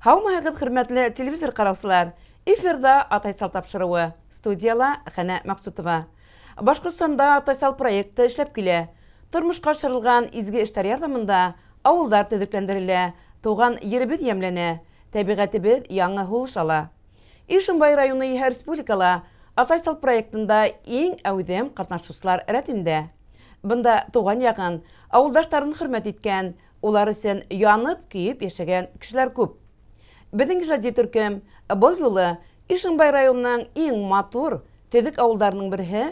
Һаумыһығыҙ, хөрмәтле телевизор ҡараусылар! Эфирҙа Атайсал тапшырыуы. Студияла Хәнә Мәҡсүтова. Башҡортостанда Атайсал проекты эшләп килә. Тормошҡа ашырылған изге эштәр ярҙамында ауылдар төҙөкләндерелә, тыуған еребеҙ йәмләнә, тәбиғәтебеҙ яңы һулыш ала. Ишембай районы иһә республикала Атайсал проектында иң әүҙем ҡатнашыусылар рәтендә. Бында тыуған яғын, ауылдаштарын хөрмәт иткән, улар өсөн янып, көйөп йәшәгән кешеләр күп. Беҙҙең ижади төркөм был юлы Ишембай районының иң матур, төҙөк ауылдарының береһе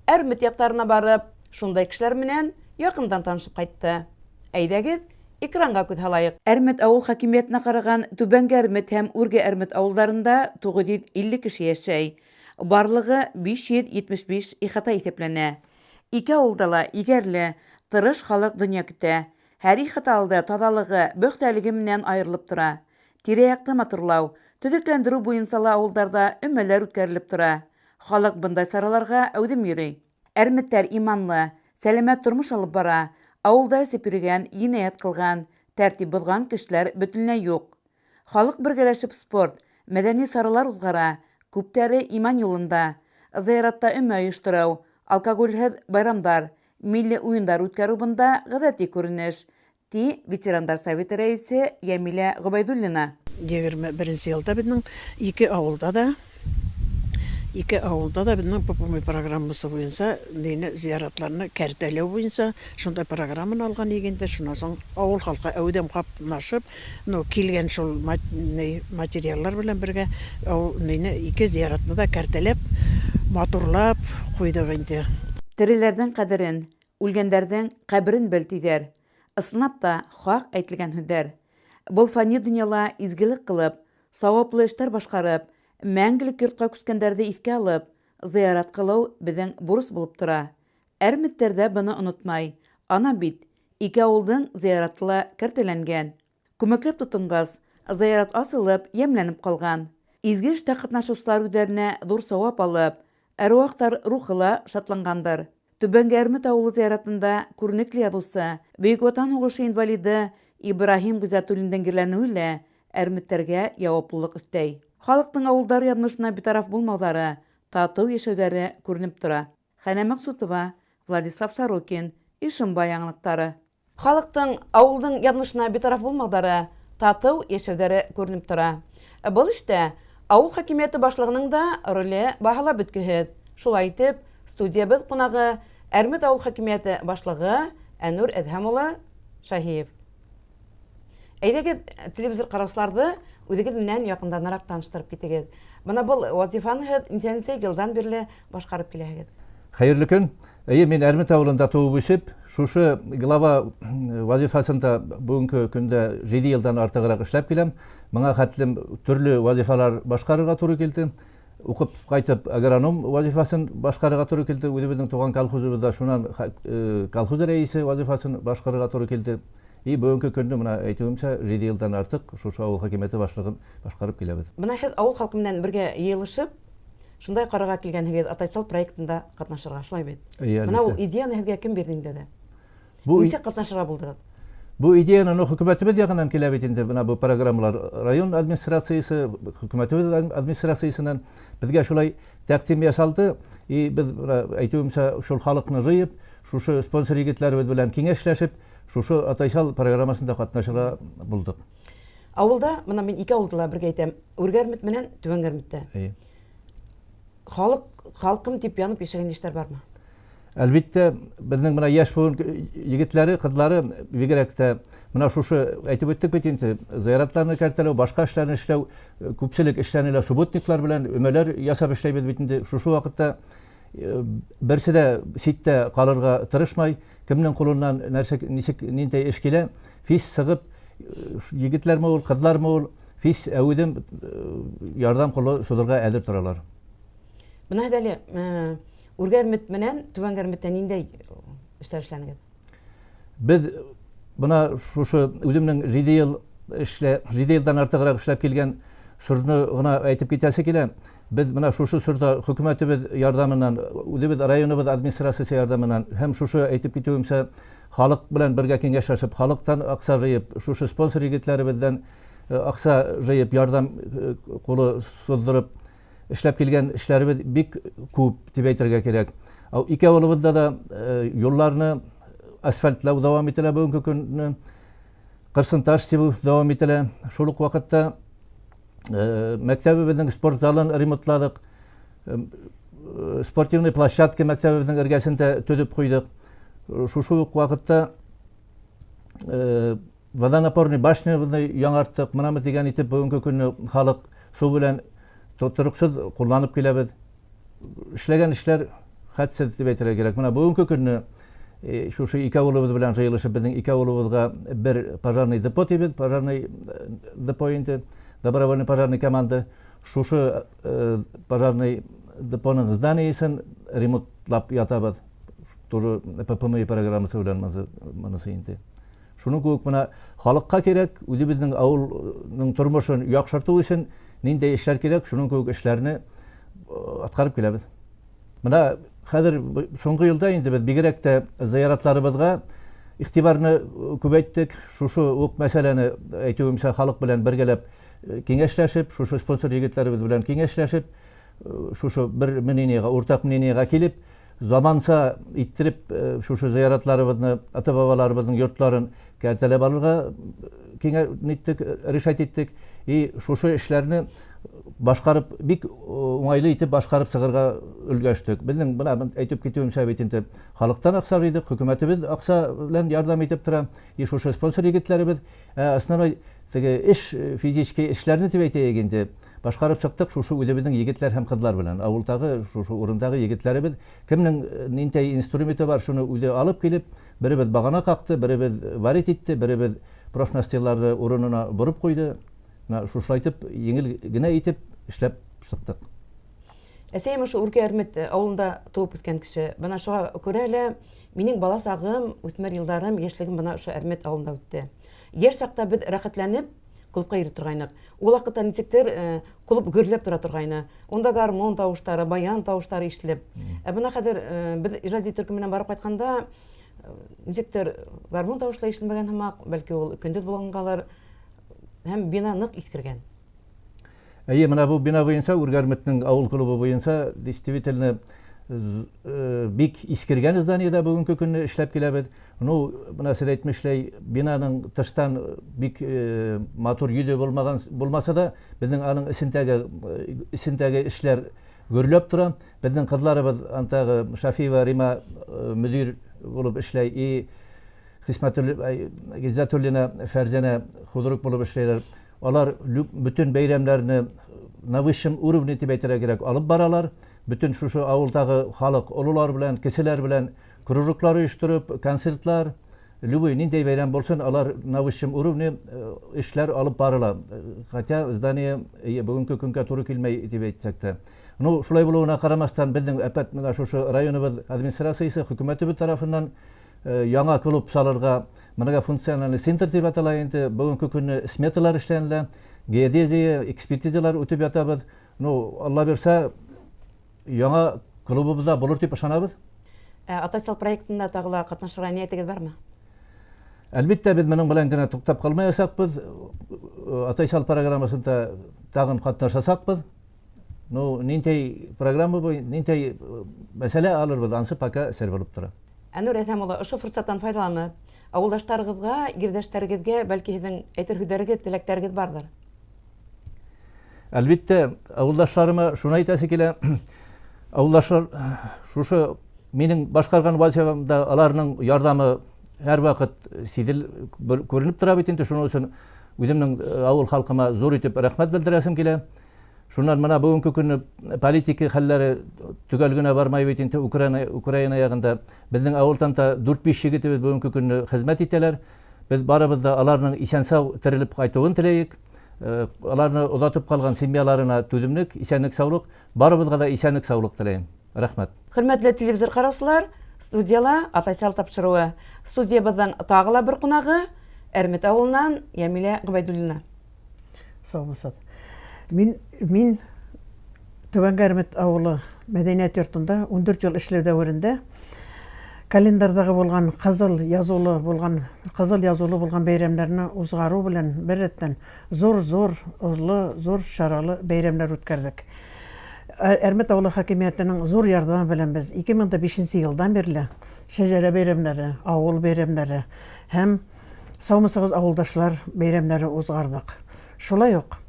Әрмет яҡтарына барып, шундай кешеләр менән яҡындан танышып ҡайтты. Әйҙәгеҙ, экранға күҙ һалайыҡ. Әрмет ауыл хакимиәтенә ҡараған Түбәнге Әрмет һәм Үрге Әрмет ауылдарында 950 кеше йәшәй. Барлығы 575 ихата иҫәпләнә. Ике ауылда ла егәрле, тырыш халыҡ донъя көтә. Һәр ихата алды таҙалығы, бөхтәлеге менән айырылып тора. Тирә-яҡты матурлау, төҙөкләндереү буйынса ла ауылдарҙа өмәләр үткәрелеп тора. Халыҡ бындай сараларға әүҙем йөрөй. Әрметтәр иманлы, сәләмәт тормош алып бара. Ауылда эсеп йөрөгән, енәйәт ҡылған, тәртип боҙған кешеләр бөтөнләй юҡ. Халыҡ бергәләшеп спорт, мәҙәни саралар уҙғара, күптәре иман юлында. Зыяратта өмә ойоштороу, алкоголһеҙ байрамдар, милли уйындар үткәреү бында ғәҙәти күренеш, ти ветерандар советы рәйесе Йәмилә Ғөбәйҙуллина. 21 йылда беҙҙең ике ауылда да беҙҙең ППМ программасы буйынса нине, зыяратларны кәртәләү буйынса шундай программаны алған инде. Шунан һуң ауыл халҡы әүҙем ҡатнашып, ну, килгән шул материаллар белән бергә ауыл нине, ике зыяратны да кәртәләп, матурлап ҡуйҙыҡ инде. Тереләрҙең ҡәҙерен, үлгәндәрҙең ҡәберен бел, тиҙәр. Ысынлап та хаҡ әйтелгән һүҙҙәр. Был фани донъяла изгелек ҡылып, сауаплы эштәр башҡарып, мәңгелек йортҡа күскәндәрҙе иҫкә алып, зыярат ҡылыу беҙҙең бурыс булып тора. Әрметтәр ҙә быны онотмай. Ана бит, ике ауылдың зыяраты ла кәртәләнгән. Күмәкләп тотонғас, зыярат асылып, йәмләнеп ҡалған. Изге эштә ҡатнашыусылар үҙҙәренә ҙур сауап алып, әруахтар рухы ла шатланғандыр. Түбәнге Әрмет ауылы зыяратында күренекле яҙыусы, Бөйөк Ватан һуғышы инвалиды Ибраһим Ғиззәтуллиндың ерләнеүе лә әрметтәргә яуаплылыҡ өҫтәй. Халыҡтың ауылдар яҙмышына битараф булмауҙары, татыу йәшәүҙәре күренеп тора. Хәнә Мәҡсүтова, Владислав Сорокин, Ишембай яңылыҡтары. Халыҡтың ауылдың яҙмышына битараф булмауҙары, татыу йәшәүҙәре күренеп тора. Был эштә ауыл хакимиәте башлығының да роле баһалап бөткөһөҙ. Шулай итеп, студиябыҙ ҡунағы Әрмет ауыл хакимиәте башлығы Әнүр Әҙһәм улы Шаһиев. Әйҙәгеҙ, телевизор ҡараусыларҙы үҙегеҙ менән яҡынданыраҡ таныштырып китегеҙ. Бына был вазифаны һеҙ нисәнсе йылдан бирле башҡарып киләһегеҙ? Хәйерле көн. Эйе, мин Әрмет ауылында тыуып үҫеп, шушы глава вазифасында бөгөнгө көндә 7 йылдан артығыраҡ эшләп киләм. Быға хәтлем төрлө вазифалар башҡарырға тура килде. Уҡып ҡайтып агроном вазифасын башҡарырға тура килде. Үҙебеҙҙең тыуған колхозыбыҙҙа шунан колхоз рәйесе вазифасын башҡарырға тура килде. И бөгөнгө көндө мына әйтеүемсә 7 йылдан артыҡ шушы ауыл хакимиәте башлығын башҡарып киләбеҙ. Бына һеҙ ауыл халҡы менән бергә йыйылышып, шундай ҡарарға килгәнһегеҙ Атайсал проектында ҡатнашырға, шулай бит? Эйе, Бына ул әлбиттә. идеяны һеҙгә кем бирҙе инде дә? Нисек ҡатнашырға булдығыҙ? Бу идеяны, ну, хөкүмәтебеҙ яғынан килә бит инде, бына бу программалар район администрациясы, хөкүмәтебеҙ администрациясынан беҙгә шулай тәҡдим яһалды. И беҙ бына әйтеүемсә шул халыҡны йыйып, шушы спонсор егетләребеҙ белән киңәшләшеп, шушы Атайсал программасында ҡатнашырға булдыҡ. Ауылда, бына мин ике ауылды ла бергә әйтәм, Үрге Әрмет менән Түбәнге Әрметтә. Эйе. Халыҡ, халҡым тип янып йәшәгән йәштәр бармы? Әлбиттә, беҙҙең бына йәш быуын егетләре, ҡыҙлары бигерәк тә бына шушы әйтеп үттек бит инде, зыяратларны кәртәләү, башҡа эштәрне эшләү, күпселек эшләнелә субботниклар белән өмәләр ясап эшләйбеҙ бит инде. Шушы ваҡытта берсе дә ситтә ҡалырға тырышмай, кемдең ҡулынан нәрсә, нисек, ниндәй эш килә, фис сығып, егетләрме ул, ҡыҙлармы ул, фис әүҙем ярҙам ҡулы һуҙырға әҙер торалар. Бына һеҙ әле Үрге Әрмет менән Түбәнге Әрметтә ниндәй эштәр эшләнегеҙ? Беҙ бына шушы үҙемдең 7 йыл эшлә, 7 йылдан артығыраҡ эшләп килгән сорны ғына әйтеп китәсе килә. Беҙ бына шушы сорҙа хөкүмәтебеҙ ярҙамынан, үҙебеҙ районыбыҙ администрациясы ярҙамынан һәм шушы әйтеп китеүемсә халыҡ белән бергә киңәшләшеп, халыҡтан аҡса йыйып, шушы спонсор егетләребеҙҙән акча җыеп, ярдәм кулы суздырып эшләп килгән эшләребез бик күп дип әйтергә кирәк. Ике авылыбызда да юлларны асфальтлау дәвам ителә бүгенге көнне. Кырсын таш сибү дәвам ителә. Шул ук вакытта мәктәбебезнең спорт залын ремонтладык. Спортивный площадка мәктәбебезнең эргәсендә төзеп куйдык. Шушы ук вакытта водонапорный башнябызны яңарттык. Менә дигән итеп бүгенге көнне халык су белән тотрыксыз кулланып киләбез. Эшләгән эшләр хәтсез дип әйтергә кирәк. Менә бүгенге көнне шушы ике авылыбыз белән җыелышып безнең ике авылыбызга бер пожарный депо дибез, пожарный депо инде, добровольный пожарный команда. Шушы пожарный депоның зданиесен ремонтлап ятабыз. Тоже ППМИ программасы белән монысы инде. Шуның кебек менә халыкка кирәк, үзебезнең авылның тормышын яхшырту өчен нинди эшләр кирәк, шуның кебек эшләрне аткарып киләбез. Менә хәзер соңгы елда инде без бигрәк тә зыяратларыбызга игътибарны күбәйттек. Шушы ук мәсьәләне әйтүемчә халык белән бергәләп киңәшләшеп, шушы спонсор егетләребез белән киңәшләшеп, шушы бер мнениега, уртак мнениега килеп, заманча иттереп шушы зыяратларыбызны, ата-бабаларыбызның йортларын кәртәләп алырга киңәш решать иттек. И шушы эшләрне башкарып, бик уңайлы итеп башкарып чыгарга өлгәштек. Безнең менә әйтеп китүемчә бит инде халыктан акча җыйдык, хөкүмәтебез акча белән ярдәм итеп тора. И шушы спонсор егетләребез, основной теге эш, физический эшләрне дип әйтәйек инде, башкарып чыктык шушы үзебезнең егетләр һәм кызлар белән. Авылдагы шушы урындагы егетләребез кемнең нинди инструменты бар, шуны үзе алып килеп, беребез багана какты, беребез варить итте, беребез профнастилларны урынына борып куйды. Менә шушылай итеп, җиңел генә итеп эшләп чыктык. Әсәем ошо Үрге Әрмет авылында туып үскән кеше. Бына шуңа күрә лә минең бала сагым, үсмер елларым, яшьлегем бына ошо Әрмет авылында үтте. Яшь чакта без рәхәтләнеп клубка йөри торгайнык. Ул вакытта ничектер клуб гөрләп тора торгайны. Унда гармун тавышлары, баян тавышлары ишетелеп. Ә бына хәзер без иҗади төркем белән барып кайтканда ничектер гармун тавышлары ишетелмәгән һымак, бәлки ул көндез булгангалар, һәм бина нык искергән. Әйе, менә бу бина буенча, Үрге Әрметнең авыл клубы буенча действительно бик искергән зданиедә бүгенге көнне эшләп киләбез. Ну, менә сез әйтмешләй, бинаның тыштан бик матур йөзе булмаган булмаса да, безнең аның эчендәге эшләр гөрләп тора. Безнең кызларыбыз антагы Шафиева Рима мөдир булып эшләй, и Гиззатуллина Фәрзәнә худрук булып эшләйләр. Алар бөтен бәйрәмнәрне на высшем уровне дип әйтергә кирәк алып баралар. Бөтен шушы авылдагы халык олылар белән, кешеләр белән кружоклар оештырып, концертлар, любой нинди бәйрәм булсын, алар на высшем уровне эшләр алып барыла. Хотя здание бүгенге көнгә туры килмәй дип әйтсәк тә. Ну, шулай булуына карамастан, безнең әпәт менә шушы районыбыз администрациясе, хөкүмәтебез тарафыннан яңа клуб салырга многофункциональный центр дип атала инде. Бүгенге көнне сметалар эшләнелә, геодезия, экспертизалар үтеп ятабыз. Ну, Алла бирсә, яңа клубыбызда булыр дип ышанабыз. Атайсал проектында тагы ла катнашырга ниятегез бармы? Әлбәттә, без моның белән генә туктап калмаячакбыз. Атайсал программасында тагын катнашачакбыз. Ну, нинди программа бу, нинди мәсьәлә алырбыз, ансы пока сер булып тора. Әнүр Әдһәм улы, ошо форсаттан файдаланып, авылдаштарыгызга, ердәштәрегеҙгә, бәлки һеҙҙең әйтер һүҙҙәрегеҙ, теләктәрегеҙ барҙыр? Әлбиттә, авылдашларыма шуны әйтәсе килә. Авылдашлар, шушы минең башҡарған вазифамда аларның ярҙамы һәр ваҡыт сиҙел күренеп тора бит инде. Шуның өсөн үҙемдең ауыл халҡыма ҙур итеп рәхмәт белдерәсем килә. Шуннан мына бөгөнгө көнне политика хәлләре төгәл генә бармай бит инде Украина яғында. Беҙҙең ауылдан да дүрт-биш егетебеҙ бөгөнгө көнне хеҙмәт итәләр. Беҙ барыбыҙ да аларның иҫән-сау терелеп ҡайтыуын теләйек. Аларны оҙатып ҡалған семьяларына түҙемлек, иҫәнлек-саулыҡ, барыбыҙға да иҫәнлек-саулыҡ теләйем. Рәхмәт. Хөрмәтле телевизор ҡараусылар, студияла Атайсал тапшырыуы. Студиябыҙҙың тағы ла бер ҡунағы Әрмет ауылынан Йәмилә Ғөбәйҙуллина. Саумысыҙ. Мин Түбәнге Әрмет ауылы мәҙәниәт йортонда 14 йыл эшләү дәүерендә Календарҙағы булған ҡыҙыл язулы булған бәйрәмдәрне узғарыу белән бер рәттән зур-зур, оло, зур саралы бәйрәмдәр үткәрҙек. Әрмәт ауылы хакимиәтенең зур ярҙамы белән беҙ 2005 йылдан бирле шәжәрә бәйрәмдәре, ауыл бәйрәмдәре һәм «Саумыһығыҙ, ауылдашлар» бәйрәмдәре узғарҙыҡ. Шулай уҡ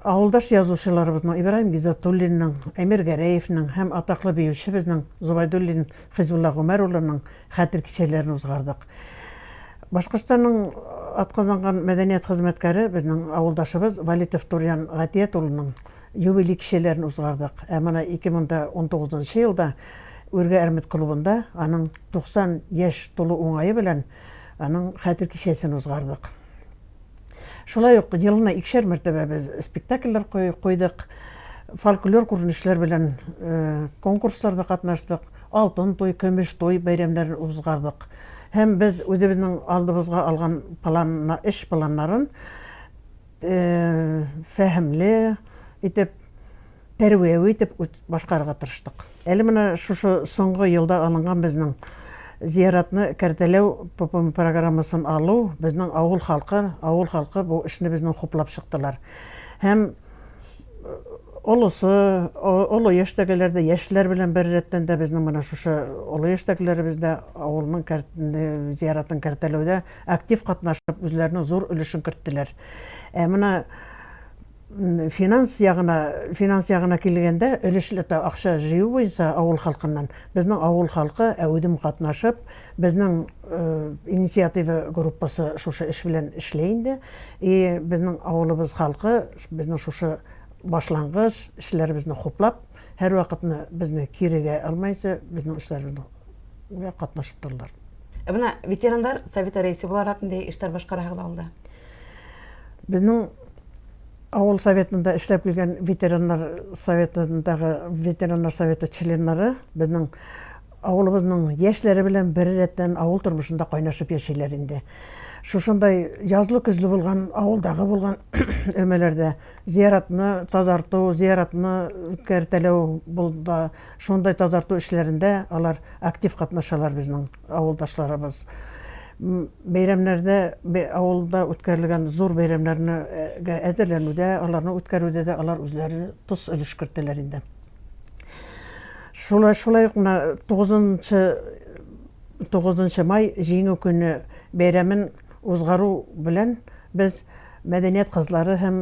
ауылдаш языусыларыбыҙҙың Ибраһим Ғиззәтуллиндың, Әмир Гәрәевның һәм атаҡлы бейеүсебеҙҙең Зубайдуллин Хизбулла Ғүмәр улының хәтер кисәләрен уҙғарҙыҡ. Башҡортостандың атҡаҙанған мәҙәниәт хеҙмәткәре беҙҙең ауылдашыбыҙ Валитов Турьян Ғәтиәт улының юбилей кисәләрен уҙғарҙыҡ. Ә бына 2019 йылда Үргә Әрмәт клубында аның 90 йәш тулыу уңайы белән аның хәтер кисәсен уҙғарҙыҡ. Шулай уҡ йылына икешәр мәртәбә беҙ спектаклдәр ҡуйҙыҡ, фольклор күренештәр белән конкурстарҙа ҡатнаштыҡ, алтын туй, көмөш туй бәйрәмдәрен уҙғарҙыҡ. Һәм беҙ үҙебеҙҙең алдыбыҙға алған план, эш планнарын фәһемле итеп, тәрбиәүи итеп башҡарырға тырыштыҡ. Әле бына шушы соңғы йылда алынған беҙҙең зияратны кәртәләү ППМ программасын алыу, беҙҙең ауыл халҡы был эшне беҙҙең хуплап сыҡтылар. Һәм олосы, оло йәштәгеләр ҙә, йәшләр белән бер рәттән дә беҙҙең бына шушы оло йәштәгеләребеҙ ҙә ауылның зияратын кәртәләүҙә актив ҡатнашып, үҙҙәренең ҙур өлөшөн керттеләр. Ә бына финанс яғына килгәндә, өлөшләтә аҡса йыйыу буйынса ауыл халҡынан беҙҙең ауыл халҡы әүҙем ҡатнашып, беҙҙең инициатива группасы шушы эш белән эшләй инде. И беҙҙең ауылыбыҙ халҡы беҙҙең шушы башланғыс эшләребеҙҙе хуплап, һәр ваҡытны беҙҙе кирегә алмайса, беҙҙең эшләребеҙгә ҡатнашып торалар. Ә бына ветерандар советы рәйесе булараҡ ниндәй эштәр башҡараһығыҙ ауылда? Беҙҙең ауыл советында эшләп килгән ветерандар советындағы ветерандар советы членнары беҙҙең ауылыбыҙҙың йәшләре белән бер рәттән ауыл тормошонда ҡайнашып йәшәйләр инде. Шушындай язлы-көҙлө булған ауылдағы булған өмәләрҙә зияратны таҙартыу, зияратны кәртәләү булды. Шундай таҙартыу эшләрендә алар актив ҡатнашалар беҙҙең ауылдашларыбыҙ. Бәйрәмдәрҙә, ауылда үткәрелгән ҙур бәйрәмдәргә әҙерләнеүҙә, аларны үткәреүҙә лә алар үҙҙәре тос өлөш кертәләр инде. Шулай уҡ бына 9 май Еңеү көнө бәйрәмен уҙғарыу белән беҙ мәҙәниәт ҡыҙлары һәм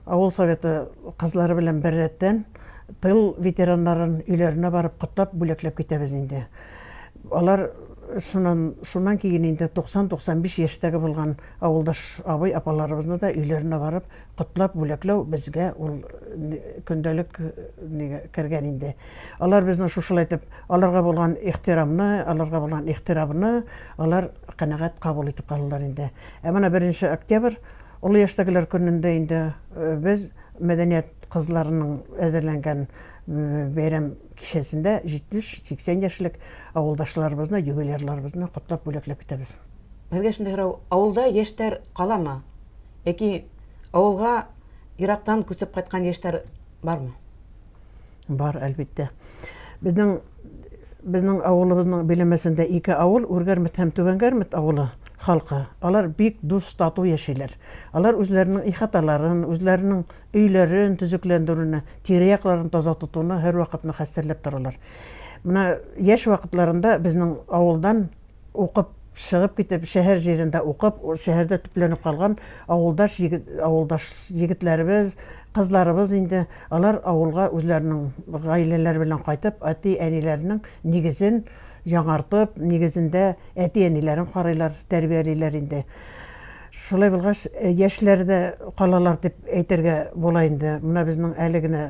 ауыл советы ҡыҙлары белән бер рәттән тыл ветераннарын өйләренә барып ҡотлап, бүләкләп китәбеҙ инде. Алар шунан кейен инде 90-95 йәштәге булған ауылдаш абый апаларыбыҙны да өйләренә барып ҡотлап бүләкләү беҙгә ул көндәлек кергән инде. Алар беҙҙең шушылай итеп аларға булған ихтирамны, аларға булған ихтирамны алар ҡәнәғәт ҡабул итеп ҡалалар инде. Ә бына 1 октябрь оло йәштәгеләр көнөндә инде беҙ мәҙәниәт ҡыҙларының әҙерләнгән бәйрәм кисәсендә 70-80 йәшлек ауылдашларыбыҙны, юбилярҙарыбыҙны ҡотлап бүләкләп китәбеҙ. Һеҙгә шундай һорау: ауылда йәштәр ҡаламы? Йәки ауылға йыраҡтан күсеп ҡайтҡан йәштәр бармы? Бар, әлбиттә. Беҙҙең ауылыбыҙҙың биләмәсендә ике ауыл, Үргәрмәт һәм Түбәнгәрмәт ауылы халҡы. Алар бик дуҫ, татыу йәшәйләр. Алар үҙҙәренең ихаталарын, үҙҙәренең өйләрен төҙөкләндереүне, тирә-яҡларын таҙа тотоуны һәр ваҡытны хәстәрләп торалар. Бына йәш ваҡытларында беҙҙең ауылдан уҡып сығып китеп, шәһәр ерендә уҡып, шәһәрҙә төпләнеп ҡалған ауылдаш егетләребеҙ, ҡыҙларыбыҙ инде алар ауылға үҙҙәренең ғаиләләре белән ҡайтып, әти-әниләренең нигеҙен яңартып, нигеҙендә әти-әниләрен ҡарайлар, тәрбиәләйләр инде. Шулай булғас, йәшләр ҙә ҡалалар тип әйтергә була инде. Бына беҙҙең әле генә,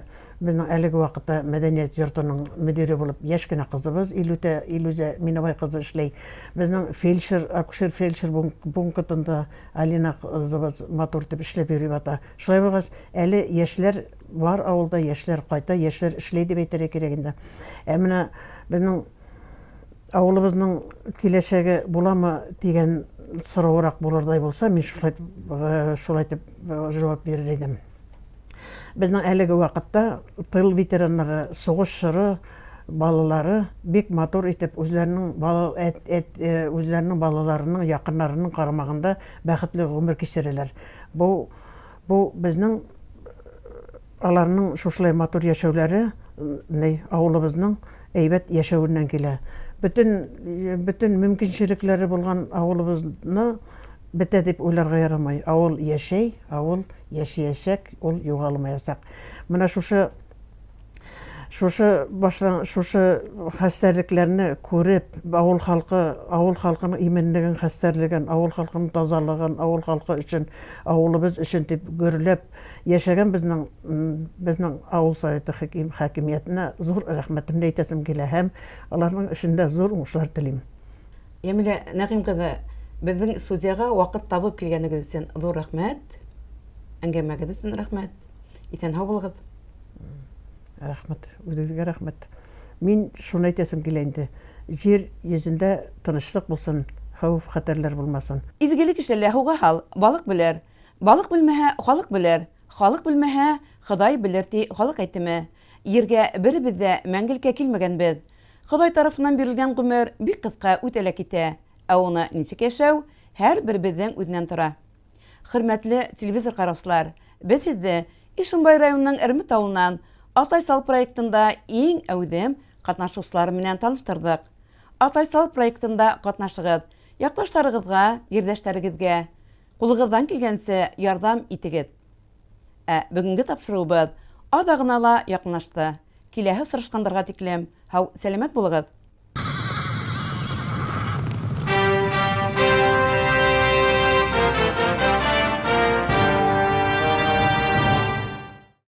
беҙҙең әлеге ваҡытта мәҙәниәт йортоноң мөдире булып йәш кенә ҡыҙыбыҙ Илүзә Минабай ҡыҙы эшләй. Беҙҙең фельдшер, акушер-фельдшер пунктында Алина ҡыҙыбыҙ матур итеп эшләп йөрөй ята. Шулай булғас, әле йәшләр бар ауылда, йәшләр ҡайта, йәшләр эшләй тип әйтергә кәрәк инде. Ә бына беҙҙең ауылыбыҙҙың киләсәге буламы тигән сорауыраҡ булырҙай булса, мин шулай итеп жауап бирер инем. Беҙҙең әлеге ваҡытта тыл ветераннары, һуғыш соры Балалары бик матур итеп үзләренең бала үзләренең балаларының якыннарының карамагында бәхетле гомер кичерәләр. Бу безнең аларның шушылай матур яшәүләре ни авылыбызның әйбәт яшәвеннән килә. Бөтен мөмкинчелекләре булган авылыбызны бетә дип уйларга ярамай. Авыл яшәй, авыл яшәячәк, ул югалмаячак. Менә шушы башлан шушы хәстәрлекләрне күреп, авыл халкы, авыл халкының иминлеген, хәстәрлеген, авыл халкының тазалыгын, авыл халкы өчен, авылыбыз өчен дип гөрләп яшәгән безнең авыл советы хакимиятенә зур рәхмәтемне әйтәсем килә һәм аларның эшендә зур уңышлар телим. Ямилә Нәгыйм кызы, безнең студиягә вакыт табып килгәнегез өчен зур рәхмәт. Әңгәмәгез өчен рәхмәт. Исән-һау булыгыз. Рәхмәт, үзегезгә рәхмәт. Мин шуны әйтәсем килә инде. Җир йөзендә тынычлык булсын, хәвеф-хәтәрләр булмасын. Изгелек эшләлә һуга һал, балык белер. Балык белмәһә халык белер. Халык белмәһә Ходай белер ти халык әйтеме. Ергә беребез дә мәңгелеккә килмәгәнбез. Ходай тарафыннан бирелгән гомер бик кыска үтә лә китә. Ә уны ничек яшәү һәр беребезнең үзеннән тора. Хөрмәтле телевизор караучылар, без сезне Ишембай районының Эрмет авылыннан Атайсал проектында иң әүдем катнашучылар менән таныштырдык. Атайсал проектында катнашыгыз, якташларыгызга, ердәшләрегезгә кулыгыздан килгәнчә ярдәм итегез. Ә бүгенге тапшыруыбыз азагына ла якынлашты. Киләһе сорашкандарга тиклем, һау сәламәт булыгыз.